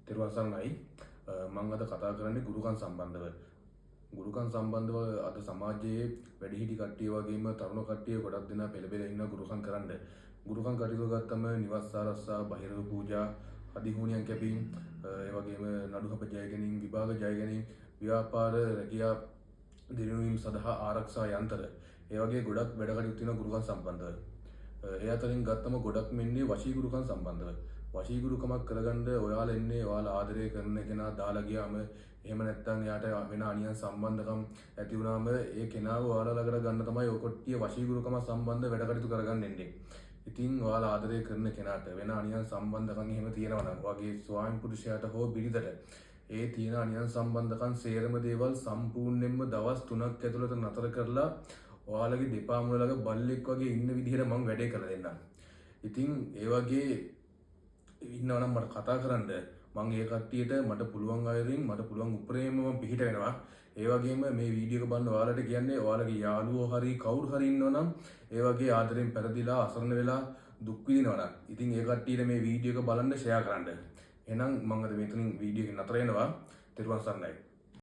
තෙරුවන් සරණයි. මං අද කතා කරන්නේ ගුරුකම් සම්බන්ධව. ගුරුකම් සම්බන්ධව අද සමාජයේ වැඩිහිටි කට්ටිය වගේම තරුණ කට්ටිය ගොඩක් දෙනා පෙළඹෙලා ඉන්නවා ගුරුකම් කරන්න. ගුරුකම් කටයුතු ගත්තම නිවස් ආරක්ෂා, බහිරව පූජා, හදිහූනියම් කැපීම්, ඒ වගේම නඩුහප ජය ගැනීම, විභාග ජය ගැනීම, ව්‍යාපාර රැකියා දියුණු වීම සඳහා ආරක්ෂා යන්ත්‍ර, ඒ වගේ ගොඩක් වැඩ කටයුතු තියෙනවා ගුරුකම් සම්බන්ධව. ඒ අතරින් ගත්තම ගොඩක් මෙන්නේ වශී ගුරුකම් සම්බන්ධව. වශී ගුරුකමක් කරගන්න ඔයාලා එන්නේ ඔයාලා ආදරය කරන කෙනා දාලා ගියාම, එහෙම නැත්නම් එයාට වෙන අනියම් සම්බන්ධකම් ඇති වුණාම ඒ කෙනාව ඔයාලා ළඟට ගන්න තමයි ඔය කොට්ටිය වශී ගුරුකම සම්බන්ධ වැඩ කටයුතු කරගන්න එන්නේ. ඉතින් ඔයාලා ආදරය කරන කෙනාට වෙන අනියම් සම්බන්ධකම් එහෙම තියෙනවා නම්, ඔයාගේ ස්වාමි පුරුෂයාට හෝ බිරිඳට ඒ තියෙන අනියම් සම්බන්ධකම් සේරම දේවල් සම්පූර්ණයෙන්ම දවස් 3ක් ඇතුළත නතර කරලා ඔයාලගේ දෙපා මුල ළඟ බල්ලෙක් වගේ ඉන්න විදිහට මං වැඩේ කරලා දෙන්නම්. ඉතින් ඒ වගේ ඉන්නවා නම් මට කතා කරන්න. මං ඒ කට්ටියට මට පුළුවන් අයරින් මට පුළුවන් උපරිමම මං පිහිට වෙනවා. ඒ වගේම මේ වීඩියෝ එක බලන ඔයාලට කියන්නේ, ඔයාලගේ යාළුවෝ හරි කවුරු හරි ඉන්නවා නම් ඒ වගේ ආදරෙන් පැරදිලා අසරණ වෙලා දුක් විඳිනවා නම්, ඉතින් ඒ කට්ටියට මේ වීඩියෝ එක බලන්න ෂෙයා කරන්න. එහෙනම් මං අද මෙතනින් වීඩියෝ එක නතර වෙනවා. තෙරුවන් සරණයි.